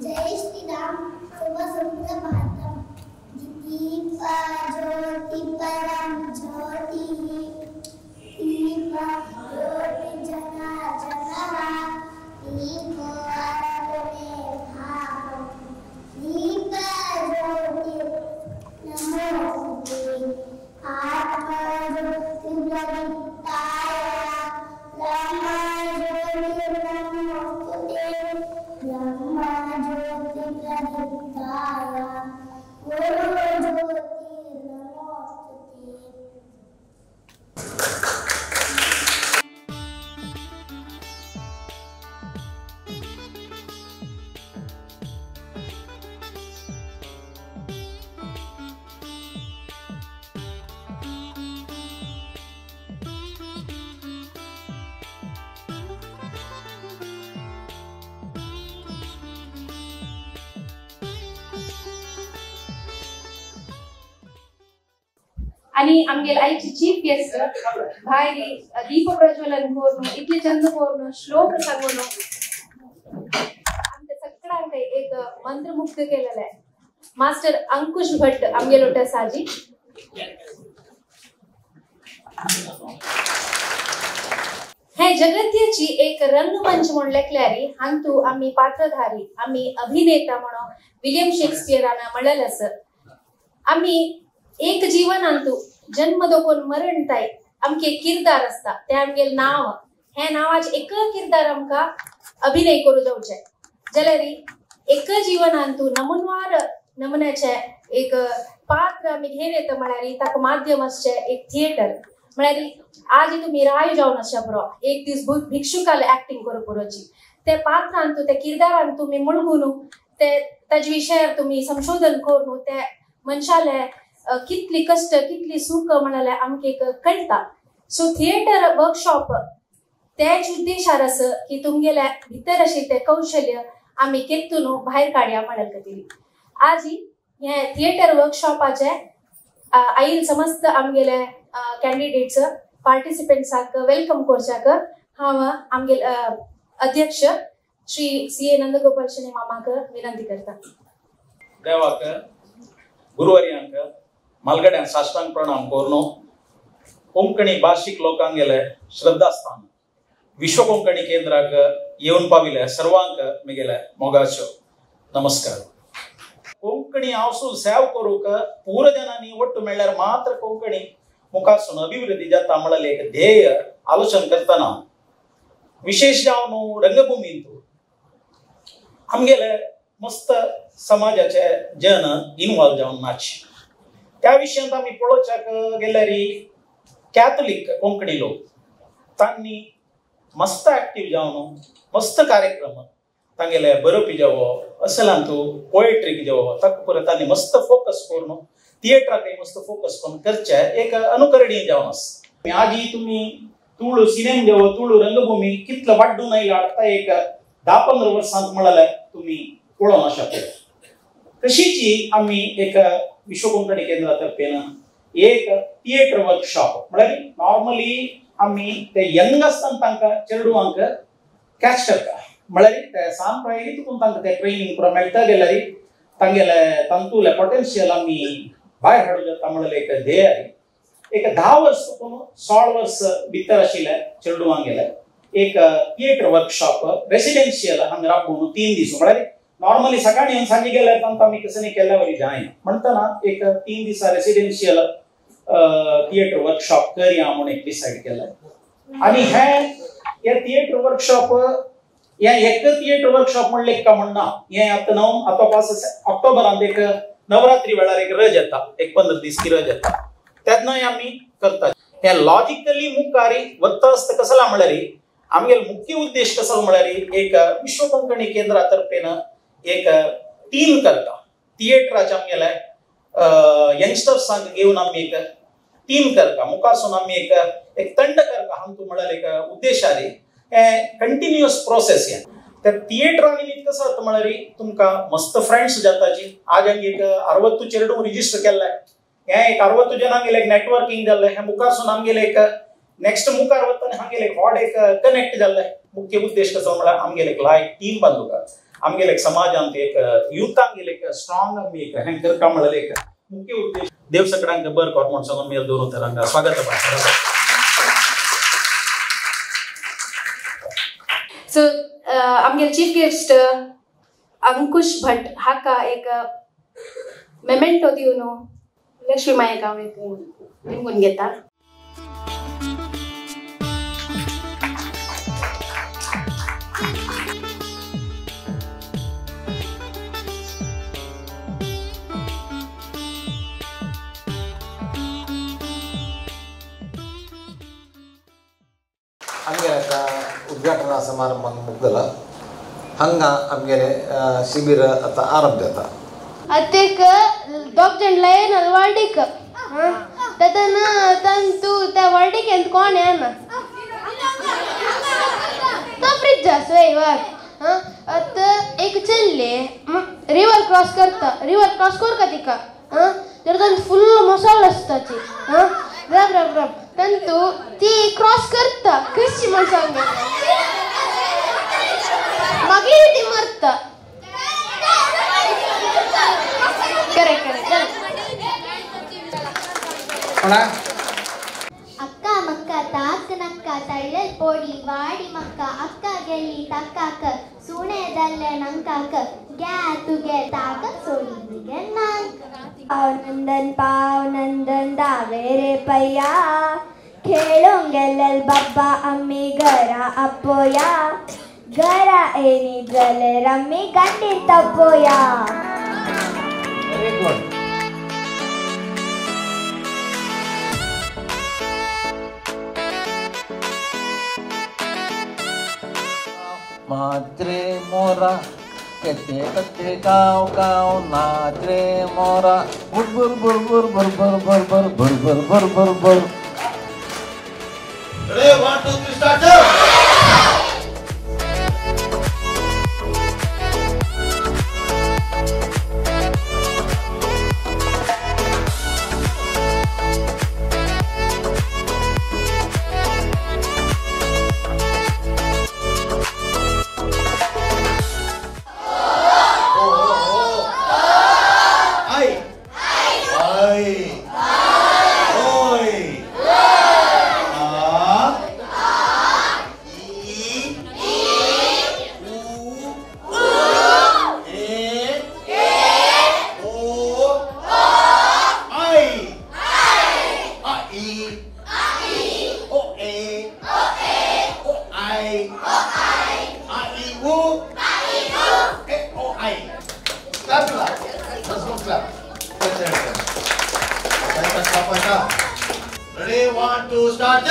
जय श्री राम. शुभ सुप्रभातम. दीप ज्योति परम ज्योति, दीप ज्योति जनार्दनः, दीप अरुणे भावम, दीप ज्योति नमोस्तुते. आत्म ज्योति प्रदीप्ताय, ब्रह्म ज्योति नमोस्तुते, ब्रह्म ज्योति प्रदीप्ताय, गुरु ज्योति नमोस्तुते. आणि आमगेल आयची चीफ गेस्ट भायर दीप प्रज्वलन करून इतले चंद करून श्लोक सांगून आमच्या सगळ्यांक एक मंत्रमुग्ध केलेलं आहे. मास्टर अंकुश भट्ट आमगेल ओटा साजी. हे जगत्याची एक रंगमंच म्हूण लेखल्यारी हांतू आमी पात्रधारी, आमी अभिनेता म्हणून विलियम शेक्सपियरान म्हणलेलं आसा. आमी एक जीवनांतू जन्म दोकोन मरण ताय आमके एक किरदार आसता, ते आमगेल नांव, हे नांवाचे एक किरदार आमकां अभिनय करूं जावचे जाल्यार एक जीवनांतू नमुनवार नमुन्याचे एक पात्र आमी घेवन येता म्हळ्यार ताका माध्यम आसचें एक थिएटर. म्हळ्यार आज तुमी राय जावन आसच्या पुरो, एक दीस भिक्षुकाल एक्टिंग करूं पुरोची, ते पात्रांतू त्या किरदारान तुमी मुळगून ते ताजे विशयार तुमी संशोधन करून ते मनशाले कितली कष्ट कितली सुख म्हणाले आमकां एक कळटा. सो थिएटर वर्कशॉप तेच उद्देशार आसा की तुमगेल्या भितर आशिल्लें तें कौशल्य आमी केतून भायर काडया म्हणल खातीर आज हे थिएटर वर्कशॉपाचे आयल समस्त आमगेले कॅन्डिडेट्स पार्टिसिपंट्साक welcome करच्याक हांव आमगेले अध्यक्ष श्री सी ए नंदगोपाल शणे मामाक विनंती करता. देवाक गुरुवार्यांक मालगड्यांक साष्टांग प्रणाम करून कोंकणी भाशीक लोकांक गेले श्रद्धास्थान विश्व कोंकणी केंद्राक येवन पाविले सर्वांक मिगेले मोगाच्यो नमस्कार. कोंकणी हांवसून सेव करूंक पूर जनांनी ಒಟ್ಟು मेळ्ळ्यार मात्र कोंकणी मुखासून अभिवृद्धी जाता म्हणलें एक ध्येय आलोचन करतना विशेष जावन रंगभूमींत आमगेले मस्त समाजाचे जन इनवॉल्व जावन नाच त्या विशयांत आमी पळोवच्याक गेल्यार कॅथोलीक कोंकणी लोक तांणी मस्त एक्टीव जावन मस्त कार्यक्रम तांगेले बरोवपी जावो असलांतू पोएट्रीक जावो ताका परत तांणी मस्त फोकस करून थिएटराकय मस्त फोकस करून करचे एक अनुकरणीय जावन आसा. आजी तुमी तुळू सिनेम जावो तुळू रंगभूमी कितलो वाड्डून आयला आतां एक 10-15 वर्सांत म्हणल्यार तुमी पळोवंक शकता. तशीच आमी एक विश्व कोंकणी केंद्रा तर्फेन एक थिएटर वर्कशॉप म्हळ्यार नॉर्मली आमी ते यंग आसतना तांकां चेडवांक कॅच करता म्हळ्यार ते सान प्रायरी तुकून तांकां ते ट्रेनींग पुरो मेळटा गेल्यार तांगेले तांतुले पोटेन्शियल आमी भायर हाडूं जाता म्हणलें एक ध्येय. एक 10 वर्स तुकून 16 वर्स भितर आशिल्ले चेडवांक गेले एक थिएटर वर्कशॉप रेसिडेन्शियल हांगा राबोवन 3 दीस म्हळ्यार नॉर्मली सकाळी येवन सांजे गेल्यार तांकां आमी कसं केल्या वरी जायना म्हणटना एक 3 दिसा रेसिडेन्शियल थिएटर वर्कशॉप करया म्हूण एक डिसायड केलें. आनी हे थिएटर वर्कशॉप हे एक थिएटर वर्कशॉप म्हणलें का म्हणना हे आतां न्हू आतां पास ऑक्टोबरांत एक नवरात्री वेळार एक रज येता एक 15 दीस की रज येता तेन्नाय आमी करतात. हे लॉजिकली मुखार वता आसता कसला म्हळ्यार आमगेलो मुख्य उद्देश कसो म्हळ्यार एक विश्व कोंकणी केंद्रा तर्फेन एक टीम करता थिएटराचे आमगेले यंगस्टर्सांक घेवन आमी एक टीम करता मुखारसून आमी एक एक तंड करता हांतू म्हळ्यार एक उद्देशारी हे कंटिन्युअस प्रोसेस. हे त्या थिएटरा निमित्त कसो जाता म्हळ्यार तुमकां मस्त फ्रेंड्स जाताची. आज आमी एक 60 चेडूं रिजिस्टर केल्लें हे एक 60 जणांगेलें एक नेटवर्किंग जाल्लें हे मुखारसून आमगेलें एक नेक्स्ट मुखार वतना हांगेलें एक व्हड एक कनेक्ट जाल्लें. मुख्य उद्देश कसो म्हळ्यार आमगेलें एक लायक टीम बांदूका. आमगेले एक समाजांत एक युथांगेले एक स्ट्रॉंग आमी एक हें करता म्हणलें एक मुख्य उद्देश देव सगळ्यांक बर कर म्हूण सांगून मेल दवरून तर हांगा स्वागत. सो आमगेले चीफ गेस्ट अंकुश भट हाका एक मेमेंटो दिवन लक्ष्मी मायक हांव एक निमगून घेता. आमगेले आतां उद्घाटना समारंभ मुगदला हांगा आमगेले शिबिर आतां आरंभ जाता. आतां एक दोग जाण लायन वार्डीक तेन्ना तूं त्या वार्डीक कोण येना तो ब्रिज आसा वय. आतां एक चल्ली रिवर क्रॉस करता, रिवर क्रॉस करता तिका तर तांतू फुल्ल मसालो आसता ती रब रब रब तंतू ती क्रॉस करता कशी म्हण सांग मागीर ती मरता. Correct correct. ಅಕ್ಕ ಮಕ್ಕ ತಾಕ್ ನಕ್ಕ ತಳ್ಳಲ್ ಪೋಡಿ ವಾಡಿ ಮಕ್ಕ ಅಕ್ಕ ಗೆಲ್ಲಿ ತಕ್ಕಾಕ ಸುಣೆದಲ್ಲೆ ನಂಕಾಕ ಗ್ಯಾ ತುಗೆ ತಾಕ ಸೋಡಿಗೆ ನಾಂಕ. पाव नंदन पाव नंदन दावे रे पय्या खेळूंक गेल्ले बाबा आमी घरा आपोया घरा येनी जाल्यार आमी गांठी तापोया. Very good. मात्रे मोरा कते कते गाँव गाँव नाच रे मोरा बुर बुर बुर बुर बुर बुर बुर बुर बुर बुर बुर बुर बुर. Ready, 1 2 3 start. Ready, 1 2 start.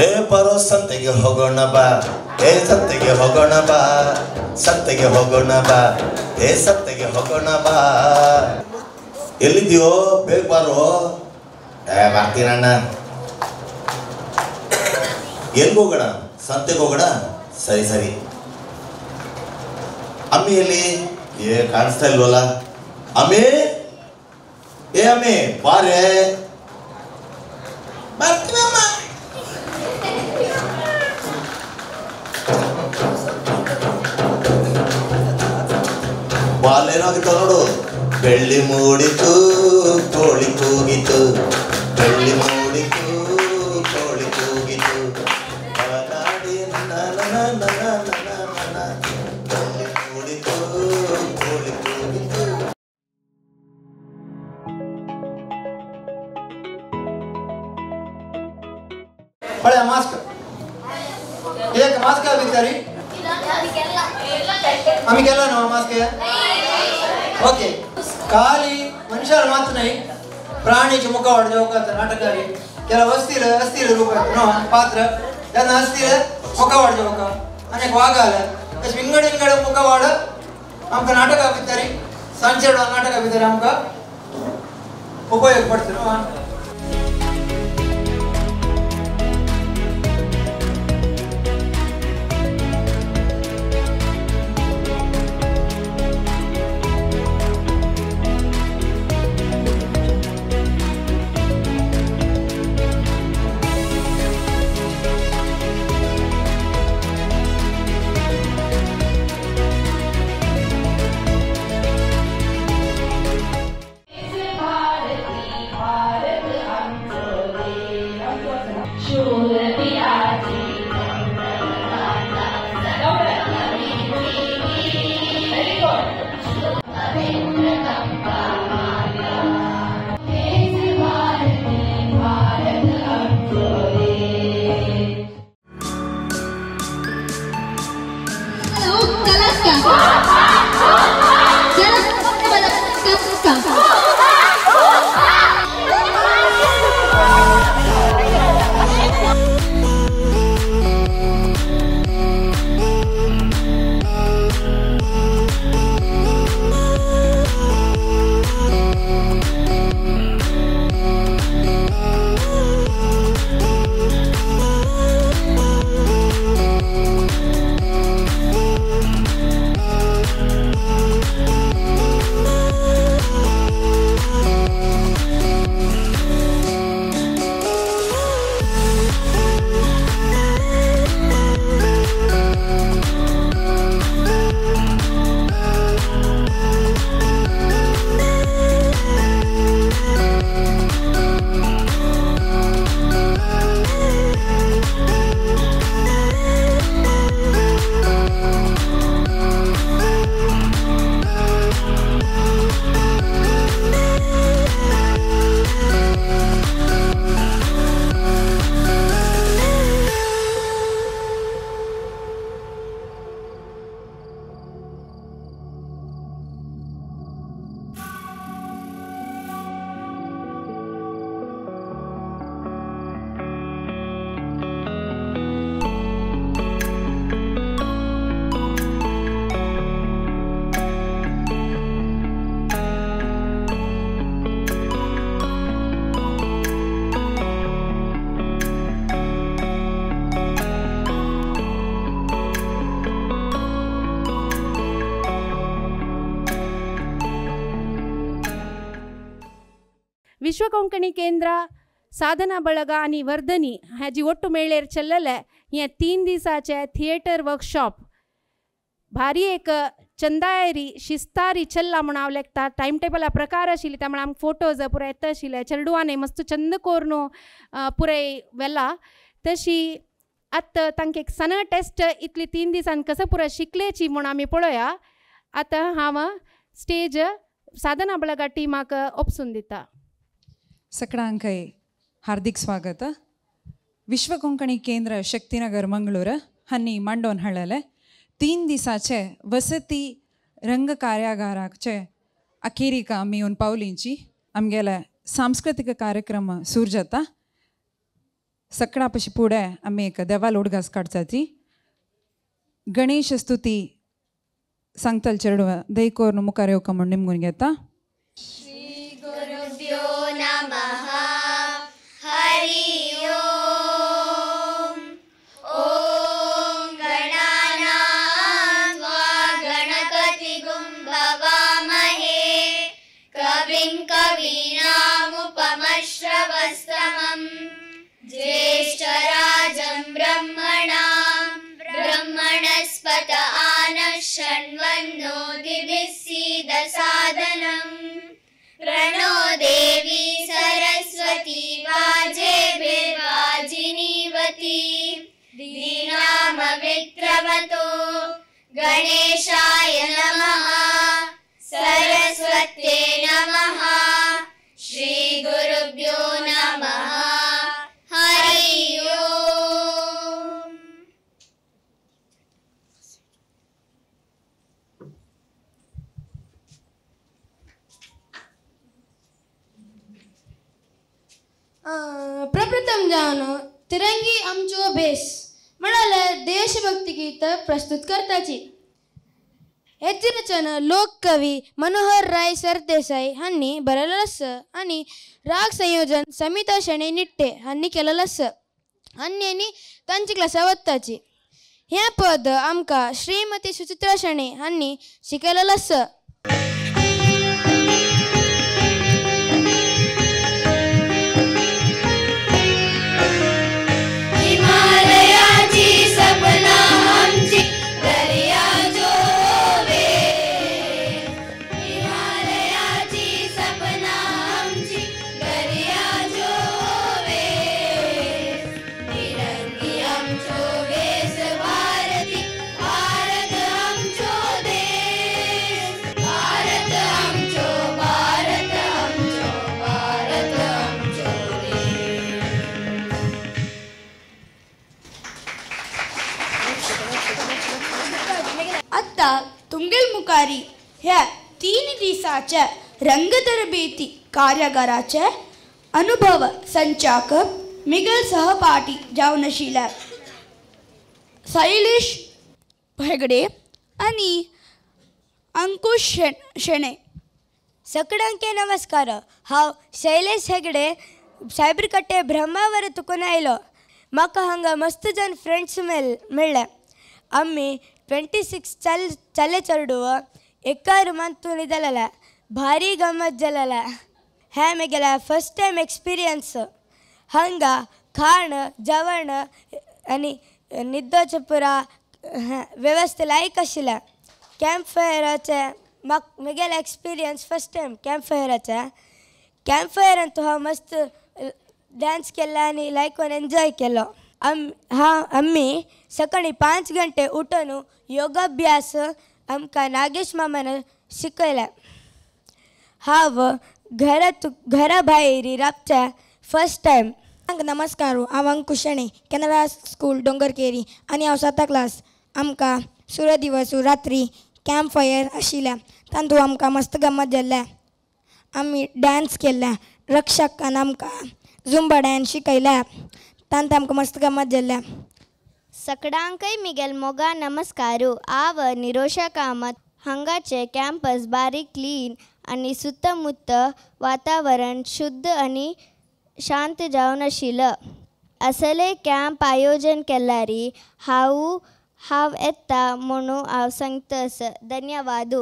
ಏ ಬರೋ ಸಂತೆಗೆ ಹೋಗೋಣ ಬಾ, ಏ ಸಂತೆಗೆ ಹೋಗೋಣ ಬಾ, ಸಂತೆಗೆ ಹೋಗೋಣ ಬಾ, ಏ ಸಂತೆಗೆ ಹೋಗೋಣ ಬಾ. ಎಲ್ಲಿದ್ಯೋ ಬೇಗ ಬಾರೋ. ಏ ಬರ್ತೀನಣ್ಣ. ಎಲ್ಲಿಗೆ ಹೋಗೋಣ? ಸಂತೆಗೆ ಹೋಗೋಣ. ಸರಿ ಸರಿ. ಅಮ್ಮಿ ಎಲ್ಲಿ? ಏ ಕಾಣಿಸ್ತಾ ಇಲ್ವಲ್ಲ. ಅಮ್ಮಿ, ಏ ಅಮ್ಮಿ ಬಾರೇ. ಬರ್ತೀನಮ್ಮ. ಬಾಲೇನಾಗಿತ್ತು ನೋಡು. ಬೆಳ್ಳಿ ಮೂಡಿತು ಕೋಳಿ ಕೂಗಿತು, ಬೆಳ್ಳಿ ಮೂಡಿತು ಕೋಳಿ ಕೂಗಿತು, ಬೆಳ್ಳಿ ಮೂಡಿತು ಕೋಳಿ ಕೂಗಿತು. पळया मास्क एक मास्क विचारी आम्ही केला ना मास्क. ओके. खाली मनुष्याला मात्र नाही प्राणीचे मुखावर जेवकाचं नाटकारी त्याला अस्थिर अस्थिर रूप नो पात्र त्यांना अस्थिर मुखावाड जेवका अनेक वाघ आलं तशें विंगड विंगड मुखावाड आमकां नाटका भितर सांचे नाटका भितर आमकां उपयोग पडटा न्हू. विश्व कोंकणी केंद्र साधना बळगा आनी वर्धनी हाजी ಒಟ್ಟು मेळेर चल्लले हें 3 दिसाचे थिएटर वर्कशॉप भारी एक चंदायरी शिस्तारी चल्ला म्हूण हांव लेखता. टायम टेबला प्रकार आशिल्ली त्यामुळे आमकां फोटोज पुराय येता आशिल्ले. चेडवांनी मस्त चंद कोरून पुराय वेला. तशी आतां तांकां एक सण टेस्ट इतली 3 दिसान कसं पुराय शिकलेची म्हूण आमी पळोवया. आतां हांव स्टेज साधना बळगा टिमाक ओपसून दिता. सगळ्यांकय हार्दिक स्वागत. विश्व कोंकणी केंद्र शक्तिनगर मंगळूर हांणी मांडोवन हाडलेले 3 दिसाचे वसती रंग कार्यागाराचे अखेरीक आमी येवन पावलींची आमगेले सांस्कृतीक कार्यक्रम सुरू जाता. सगळ्या पशी फुडें आमी एक देवाल उडगास काडचाची गणेश स्तुती सांगतल चेडवा दयकोर मुखार येवका म्हूण निमगून घेता. श्री गुरुभ्यो नमः. हरि ओम. ओम गणानां त्वा गणपतिगुं भवामहे कविं कवीनामुपमश्रवस्तमं ज्येष्ठराजं ब्रह्मणां ब्रह्मणस्पत आनः शण्वन्नो दिविः सीदसादनं प्रणो देवी सरस्वती वाजेभिर्वाजिनीवती दीनामवित्रवतो गणेशाय नमः. सरस्वत्यै नमः. श्री गुरुभ्यो नमः. हरि ओम. प्रप्रथम जावन तिरंगी आमचो भेस म्हणाले देशभक्ती गीत प्रस्तुत करताची. हेची रचना लोककवी मनोहर राय सरदेसाई हांणी बरयलेलो आसा आनी राग संयोजन समिता शणै निट्टे हांणी केलेलो आसा. आनी आनी तांची क्लासा वताची. हें पद आमकां श्रीमती सुचित्रा शणै हांणी शिकयलेलो आसा. हिमालयाची सपना आमची दर्या जोवे, हिमालयाची सपना आमची दर्या जोवे, तिरंगी आमचो भेस भारती, भारत आमचो देश, भारत आमचो, भारत आमचो, भारत आमचो देश. आत्ता तुमगेल मुखारी ह्या 3 दिसाच्या रंगतरबेती कार्यागाराचे अनुभव संचाक मिगल सहपाठी जावन आशिल्ले शैलेश हेगडे आनी अंकुश शेणे. सगळ्यांके नमस्कार. हांव शैलेश हेगडे सायबरकट्टे ब्रह्मावर तुकून आयलो. म्हाका हांगा मस्त जन फ्रेंड्स मेळ्ळे. आमी 26 चले चेडूव एका रुमांत तूं न्हिदलेले. भारी गमत जालेले. हें म्हगेलें फर्स्ट टायम एक्सपिरियन्स. हांगा खाण जेवण आनी न्हिदोचें पुरा वेवस्था लायक आशिल्लें. कॅम्प फायराचें म्हाका म्हगेलें एक्सपिरियन्स फर्स्ट टायम कॅम्प फायराचें. कॅम्प फायरान हांव मस्त डांस केलो आनी लायकून एन्जॉय केलो. आमी सकाळी 5 घंटे उठून योगाभ्यास आमकां नागेश मामान शिकयलें. हांव घरा भायर राबचें फर्स्ट टायम. नमस्कार. हांव अंकुश शेणे, केनरा स्कूल डोंगरकेरी आनी हांव 7 क्लास. आमकां सूर्य दिवस रात्री कॅम्प फायर आशिल्लें. तातूंत आमकां मस्त गमत जाल्लें. आमी डांस केल्ले. रक्षकान आमकां झुंबा डांस शिकयले. तांत आमकां मस्त गमत जाल्लें. सगळ्यांकय मिगेल मोगा नमस्कारू. हांव निरोशा कामत. हांगाचे कॅम्पस बारीक क्लीन आनी सुतमुत्त वातावरण शुद्ध आनी शांत जावन आशिल्लो. असले कॅम्प आयोजन केल्यारी हांव हांव येता म्हणून हांव सांगता. धन्यवाद.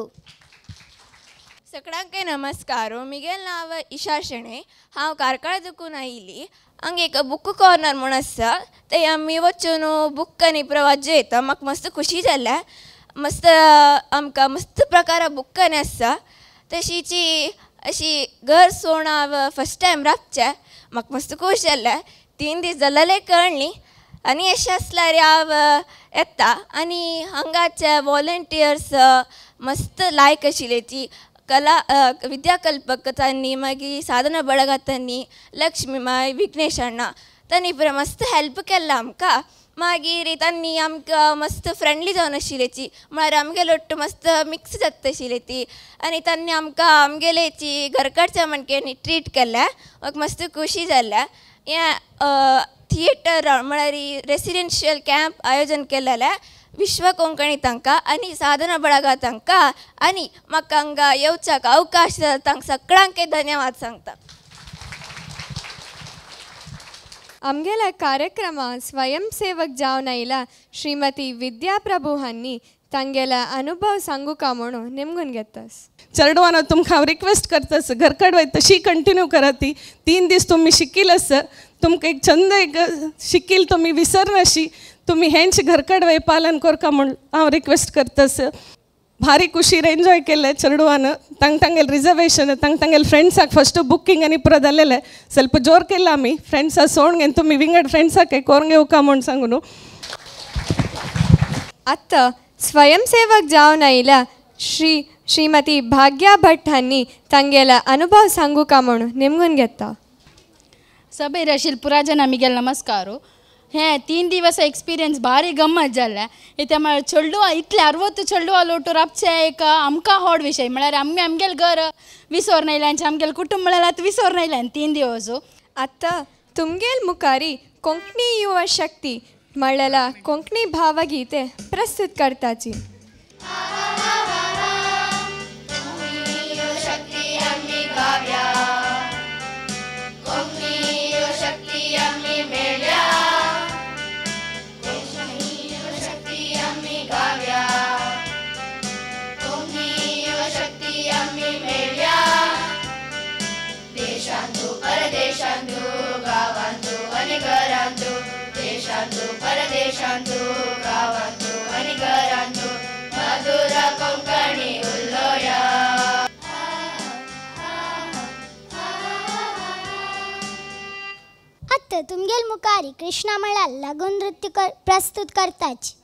सगळ्यांक नमस्कार. मिगेल नांव इशा शेणे. हांव कार्कळ दुकून आयिल्ली. हांगा एक बूक कॉर्नर म्हूण आसा, थंय आमी वचून बूक आनी प्रवास येता. म्हाका मस्त खुशी जाल्या. मस्त आमकां मस्त प्रकारा बूक आनी आसा. तशीची अशी घर सोण हांव फर्स्ट टायम राबचें, म्हाका मस्त खूश जालें. 3 दीस जाल्ले कळ्ळी आनी अशें आसल्यार हांव येता. आनी हांगाचे वॉलंटियर्स मस्त लायक आशिल्ले ती कला विद्याकल्पक तांणी, मागीर साधना बळगा तांणी, लक्ष्मी माय, विघ्नेश अण्णा तांणी पुरो मस्त हेल्प केल्ला आमकां. मागीर तांणी आमकां मस्त फ्रेंडली जावन आशिल्ली ती, म्हळ्यार आमगेलो ಒಟ್ಟು मस्त मिक्स जाता आशिल्ली ती. आनी तांणी आमकां आमगेलेची घरकडच्या म्हणकेनी ट्रीट केल्या, म्हाका मस्त खुशी जाल्या. हें थिएटर म्हळ्यार रेसिडेन्शियल कॅम्प आयोजन केलेलें विश्व कोंकणी तांकां आनी साधना बळगा तांकां आनी म्हाका हांगा येवच्याक अवकाश तांकां सगळ्यांक धन्यवाद सांगता. आमगेल्या कार्यक्रमा स्वयंसेवक जावन आयला श्रीमती विद्या प्रभू हांणी तांगेला अनुभव सांगू का म्हणून निमगून घेतास. चेडवानो तुमकां हांव रिक्वेस्ट करतास, घरकड वयता तशी कंटिन्यू करा ती. 3 दीस तुमी शिकील आसा, तुमकां एक छंद एक शिकील तुमी विसरनाशी. तुमी हेंच घरकड वय पालन करका म्हूण हांव रिक्वेस्ट करतास. भारी खुशीर एन्जॉय केलें चेडवान. तांग तांगेल रिजर्वेशन, तांग तांगेल फ्रेंड्साक फस्ट बुकींग आनी पुरो जालेलें. ಸ್ವಲ್ಪ ಜೋರ್ केला आमी फ्रेंड्सा सोण घेवन तुमी विंगड फ्रेंड्साक कोरून घेवका म्हूण सांगू न्हू. आतां स्वयंसेवक जावन आयल्या श्रीमती भाग्या भट हांणी तांगेला अनुभव सांगू का म्हणून निमगून घेता. सभेर शिल्पुराजन आमगेल नमस्कार. हे 3 दिवस एक्सपिरियन्स भारी गम्मत जाल्लें. इत्या म्हळ्यार चेडवां इतले 60 चेडवां लोटू राबचें एक आमकां व्हड विशय. म्हळ्यार आमी आमगेल घर विसोर आयल्यान, आमगेल कुटुंब म्हळ्यार आतां विसोर आयल्यान 3 दिवस. आतां तुमगेल मुखारी कोंकणी युवा शक्ती म्हणलेला कोंकणी भावगीते प्रस्तुत करताची. आतां तुमगेल मुखारी कृष्णा म्हळ्यार लागून नृत्य प्रस्तुत करताची.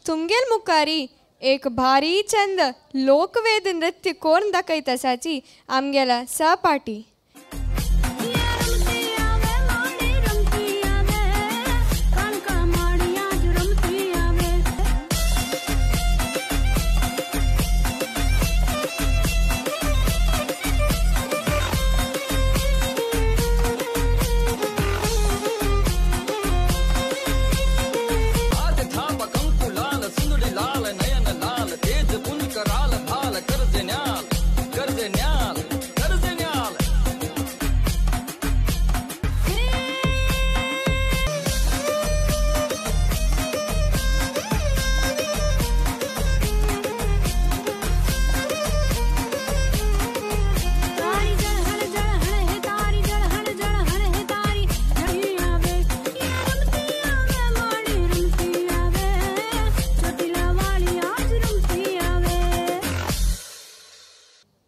तुमगेल मुखारी एक भारी चंद लोकवेद नृत्य कोण दाखयत आसाची आमगेला सहपाठी.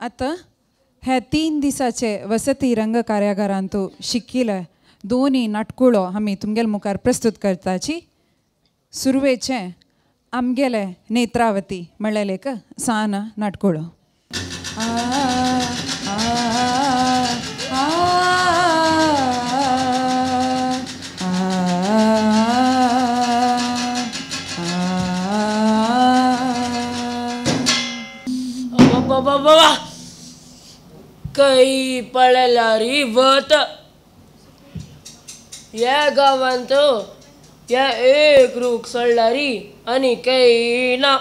आतां ह्या 3 दिसाचे वसती रंग कार्यागारांतू शिकिले दोनी नाटकुळो आमी तुमगेल मुखार प्रस्तुत करताची. सुरवेचें आमगेले नेत्रावती म्हणलें एक सान नाटकुळो. बाबा कई पळयल्यारी वत ह्या गांवांत ह्या एक रूख सोडल्यारी आनी काही ना.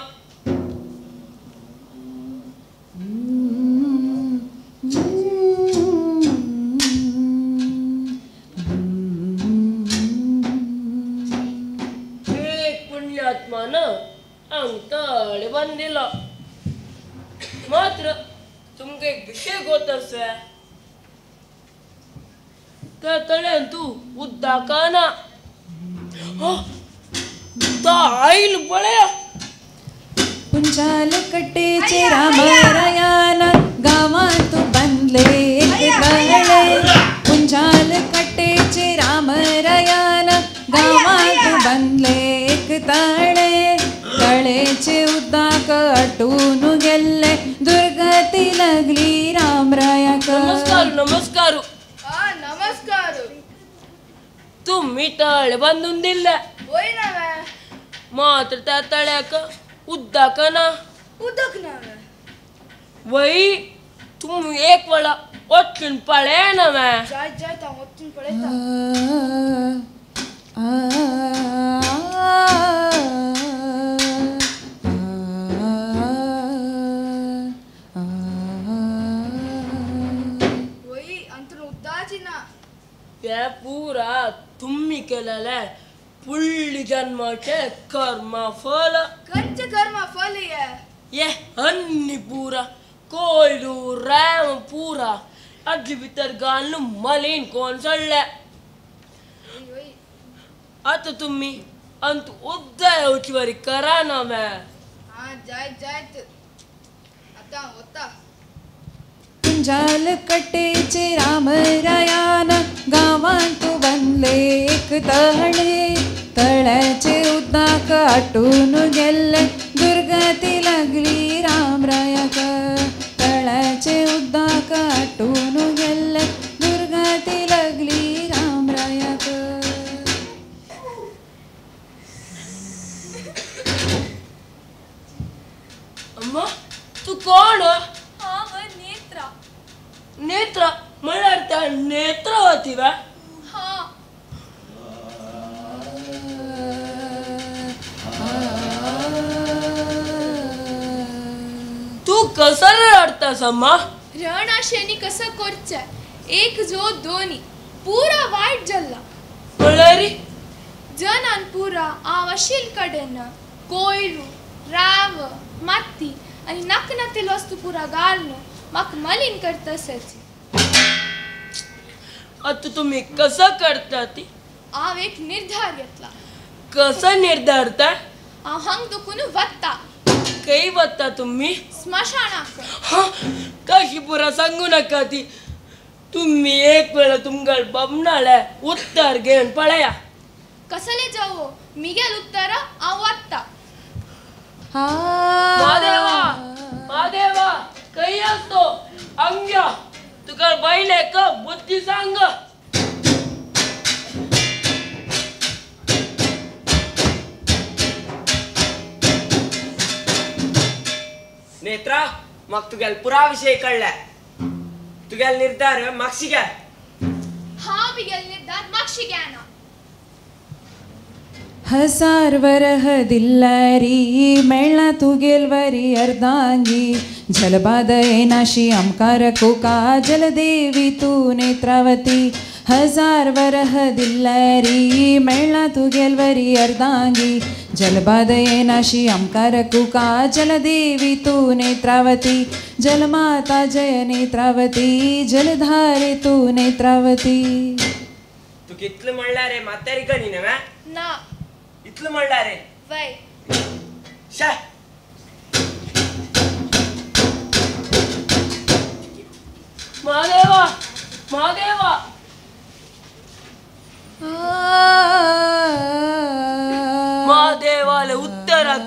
एक पुण्यात्मान हांग तळे बांदिलो. मात्र तुमकां एक विशय गोत आसा, त्या तळ्यान तूं उदका ना. आयल पळया. पुंजाल कट्टेचे रामरायान गांवांत बांदले एक तळे. पुंजाल कट्टेचे रामरायान गांवांत बांदले एक तळे. तळेचे उदक आटून गेल्ले दुर्गती लागली रामरायाक. नमस्कार नमस्कार. नमस्कार. तुम्ही तळे बांधून दिले मात्र त्या तळ्याक उदक ना. उदक ना वय तुम्ही एक वेळा वचून पळय ना. जाय जाय हांव वचून पळयता. वय अंतरून उदकाची ना. हे पुरा तुम्ही केलेले पुल्ली जन्माचे कर्म फल. खंयचे कर्म फल हे? ये हन्नी पुरा कोयलू रॅम पुरा आदले भितर घालून मलीन कोण सोडले. आतां तुम्ही अंत उद्दा येवची बरी करा ना मॅ. हा जायत जायत आतां वता. पुंजाल कट्टेचे रामरायान गांवांत बांदले एक तळे. तळ्याचे उदक आटून गेल्ले दुर्गती लागली रामरायाक. तळ्याचे उदक आटून गेल्ले दुर्गती लागली रामरायाक. अम्मा तू कोण? हांव नेत्रा. नेत्रा म्हळ्यार त्या नेत्रावती वा? हा. तू कसं रडतास अम्मा? रण आशेनी कसं करचें, एक जो दोनी पुरा वायट जल्ला. म्हळ्यार जनान पुरा हांव आशिल्ले कडेन कोयरू राव माती आनी नाका नातिल्लो वस्तू पुरा घालून म्हाका मलीन करता. आतां तुमी कसं करता ती? हांव एक निर्धार घेतला. कसो निर्धारता? हांव हांग दुखून वता. खंय वता तुमी? स्मशानाक. कशी पुरा सांगू नाका ती. तुमी एक वेळा तुमकां बमनाले उत्तर घेवन पळया. कसले जावो मिगेल उत्तर हांव वता. महादेवा महादेवा खंय आसतो अंग्या तुका बायलेक बुद्धी सांग. नेत्रा म्हाका तुगेलो पुरा विशय कळ्ळा. तुगेलो निर्धार मागशी घे. हांव मिगेलो निर्धार मागशी घेना. हजार वरह दिल्लारी मेळ्ळा तुगेलवरी अर्धांगी. जलबाद येनाशी आमकार कोका जलदेवी तूं नेत्रावती. हजार वरह दिल्लारी मेळ्ळा तुगेलवरी अर्धांगी. जलबाद येनाशी आमकार कुका जलदेवी तूं नेत्रावती. जलमाता जय नेत्रावती जलधारे तूं नेत्रावती. तू कितलं म्हणला रे म्हातारी गणी न्हय? ना. इतलं म्हणला रे? वय. शा महादेवा महादेवा महादेवाले उत्तराक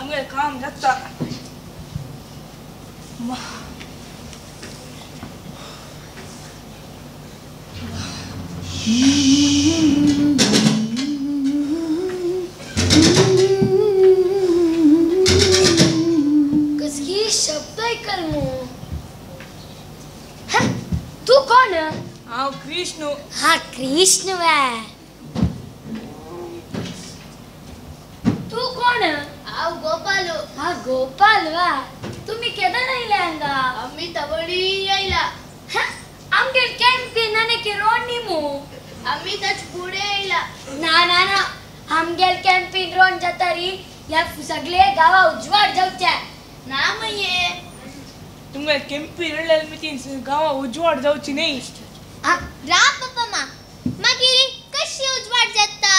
आमगेलें काम जाता. कसकी शब्द ऐकल मू. तू कोण? हांव कृष्ण. हा कृष्ण वे. तू कोण? हांव गोपाल. हा गोपाल वा. तुम्ही केदन आयले हांगा? आमी तवडी आयला. आमगेर कॅम्पीन आनी रोड न्ही मू. आमी ताच फुडें आयला. ना ना ना, आमगेर कॅम्पीन रोड जाता री ह्या सगळे गांवा उजवाड जावचे ना. मये तुमगेर कॅम्पीन रडल्यार मितीन गांवा उजवाड जावची न्ही. राव पप्पा मा, मागीर कशी उजवाड जाता?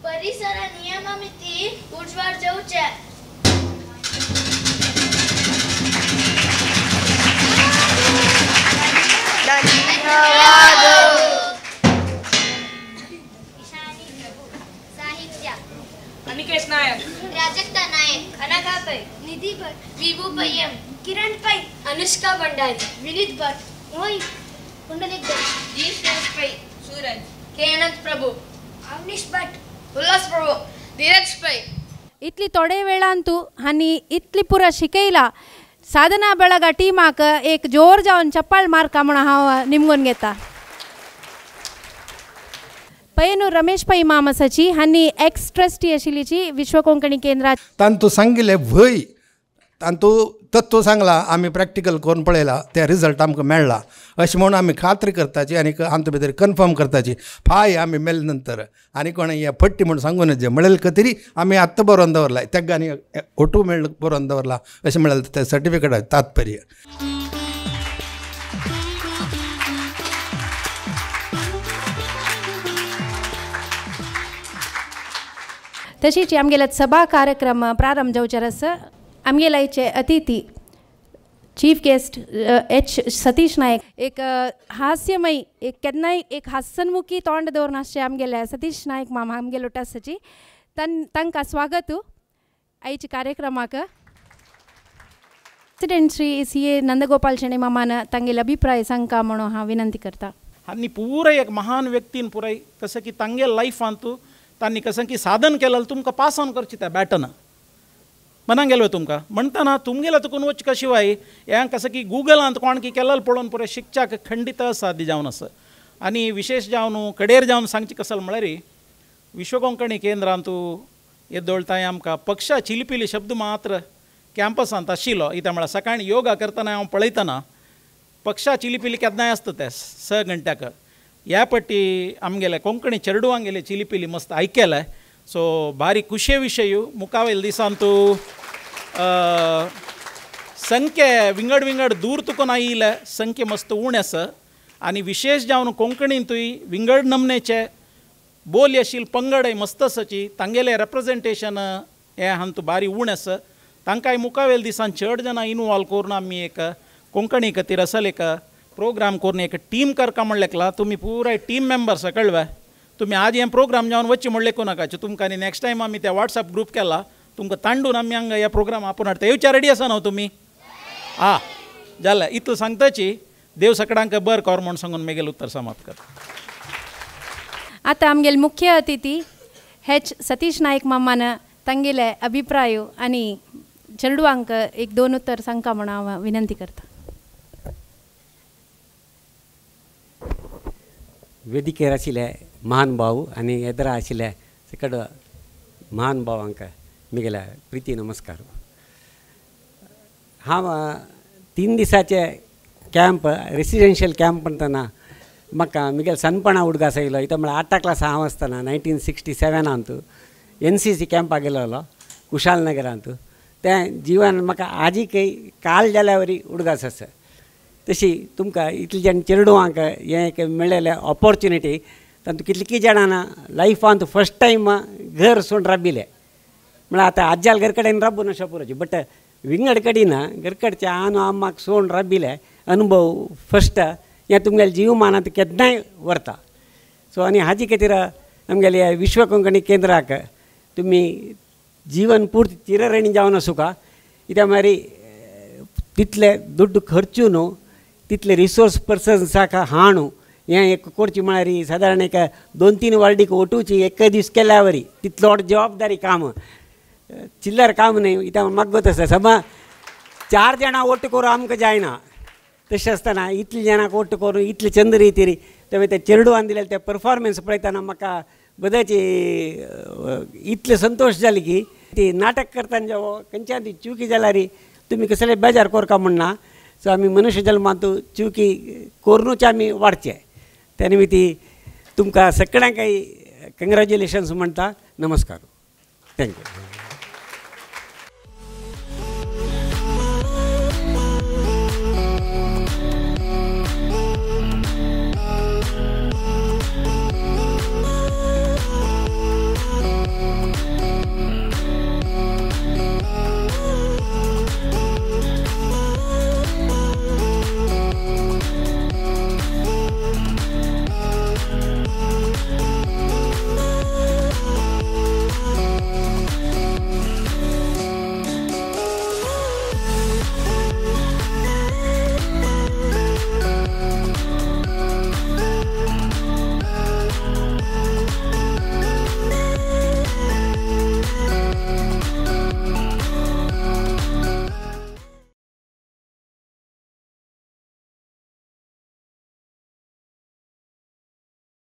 परिसरा नियमा मिती उजवाड जावचे. साहित्य अनिकेश नायक, प्राजक्ता नायक, अनाघा पै, निधी भट, विभू पय्यम, किरण पै, अनुष्का भंडारी, विनीत भट, मोहित पुंडलिक भट, जी सुरेश पै, सूरज के अनंत प्रभु, अवनीश भट, उल्लास प्रभु, धीरज पै. इतली थोडे वेळान तूं आनी इतली पुरा शिकयला साधना ಬೆಳಗ ಟೀಮಾಕ एक जोर जावन चप्पाळ मारका म्हणून हांव निमगून घेता. पयनू रमेश पै मामसाची हांणी एक्स ट्रस्टी आशिल्लीची विश्व कोंकणी केंद्रात तांतू सांगिल्लें व्हय तांतू तत्व सांगला आमी प्रॅक्टिकल करून पळयला ते रिजल्ट आमकां मेळ्ळा अशें म्हणून आमी खात्री करताची आनी आमचे भितर कन्फर्म करताची फाय आमी मेले नंतर आनी कोण हे पट्टी म्हूण सांगू नजे म्हणलें खातीर आमी आत्तां बरोवन दवरला तेका आनी ओटू मेळ्ळ बरोवन दवरला अशें म्हणलें तें सर्टिफिकेट तात्पर्य. तशीच आमगेल्या सभा कार्यक्रम प्रारंभ जावचेर आसा. आमगेल्याचे अतिथी chief guest H Satish Naik एक हास्यमयी एक केन्नाय एक हास्सन्मुखी तोंड दवरून आसचें आमगेल्या सतीश नायक मामा आमगेलो आसाची तांकां स्वागत आयच्या कार्यक्रमाक. President Shri CA Nandgopal Shenoy मामान तांगेले अभिप्राय सांगका म्हणून हांव विनंती करता. आनी पुराय एक महान व्यक्तीन पुराय कसं की तांगेल लायफांतू तांणी कसं की साधन केलें तुमकां पास ऑन करची त्या बॅटना मनांक गेलो तुमकां म्हणटना तुमगेलो तुकून वचका शिवाय हें कसं की गुगलांत कोण की केलें पळोवन पुराय शिकच्याक खंडीत असाध्य जावन आसा. आनी विशेष जावन कडेर जावन सांगची कसल म्हळ्यार विश्व कोंकणी केंद्रांतू येदोळताय आमकां पक्षा चिलपिली शब्द मात्र कॅम्पसांत आशिल्लो. इत्याक म्हळ्यार सकाळीं योगा करतना हांव पळयतना पक्षा चिलिपिली केन्नाय आसता ते 6 घंट्याक ह्या पट्टी आमगेले कोंकणी चेडवांगेले चिलिपिली मस्त आयकले. सो बारी खुशे विशय मुखावेल दिसांतू संख्ये विंगड विंगड दूर तुकून आयिल्ले संख्ये मस्त उणें आसा आनी विशेष जावन कोंकणींतूय विंगड नमनेचे बोली आशिल्ले पंगडय मस्त आसाची तांगेलें रेप्रेजेंटेशन हें हांतू बारी उणें आसा. तांकांय मुखावेल दिसान चड जाणां इनवॉल्व करून आमी एक कोंकणी खातीर असल एक प्रोग्राम करून एक टीम करका म्हणलें तुमी पुराय टीम मेंबर्स कळवे तुमी आज हें प्रोग्राम जावन वचचें म्हणलें नाका तुमकां आनी नेक्स्ट टायम आमी त्या वॉट्सएप ग्रूप केला तुमकां तांडून आमी हांगा ह्या प्रोग्राम आपोवन हाडटा. येवच्या रेडी आसा न्हू तुमी? आं जालें इतलें सांगताची देव सकडांक बर कर म्हूण सांगून मेगेलें उत्तर समाप्त कर. आतां आमगेले मुख्य अतिथी एच सतीश नायक मामान तांगेले अभिप्राय आनी चेडवांक एक दोन उत्तर सांगका म्हूण हांव विनंती करता. वेदिकेर आशिल्ले महान भाव आनी येदरा आशिल्ले सकड महान भावांक म्हगेल्या प्रिती नमस्कार. हांव 3 दिसाचे कॅम्प रेसिडेन्शियल कॅम्प म्हणटना म्हाका म्हगेल्या सनपणा उडगास आयलो. इतलो म्हळ्यार 8 क्लास हांव आसतना 1967 NCC कॅम्पाक गेलोलो कुशालनगरांत. तें जिवन म्हाका आजीकय काल जाल्या वरी उडगास आसा. तशी तुमकां इतले जाण चेडवांक हें एक मेळ्ळेलें ऑपॉर्च्युनिटी तातूंत कितलीं जाणां लायफांत फर्स्ट टायम घर सोडून राबिल्लें. म्हळ्यार आतां आज्याल घर कडेन राबून अशें पुरोची बट विंगड कडेन घर कडचे आनो आम्माक सोडून राबिल्ले अनुभव फर्स्ट हें तुमगेल्या जिवमानांत केन्नाय व्हरता. सो आनी हाजे खातीर आमगेले विश्व कोंकणी केंद्राक तुमी जीवन पूर्ति चिरऋणी जावन सुखा कित्याक मागीर तितले दुड्ड खर्चू न्हू तितले रिसोर्स पर्सन्साक हाणू हें एक करची म्हळ्यार सादारण एक 2-3 वार्डीक वटूची एक दीस केल्या वरी तितलो व्हड जबाबदारी काम चिल्लर काम न्हय कित्याक म्हाका गोत आसा समा 4 जाणां वोट करूं आमकां जायना तशें आसतना इतले जाणांक वोट करून इतले चंद्र रितीर तें ते चेडवान दिलें ते परफॉर्मन्स पळयतना म्हाका बद्याची इतले संतोश जाली की ती नाटक करतना जेवो खंयच्यान ती चुकी जाल्यार तुमी कसले बेजार करका म्हणना सो आमी मनुष्य जल्मांत चुकी करुनूच आमी वाडचे त्या निमित्ती तुमकां सगळ्यांकय कंग्रेच्युलेशन्स म्हणटा. नमस्कार, thank you.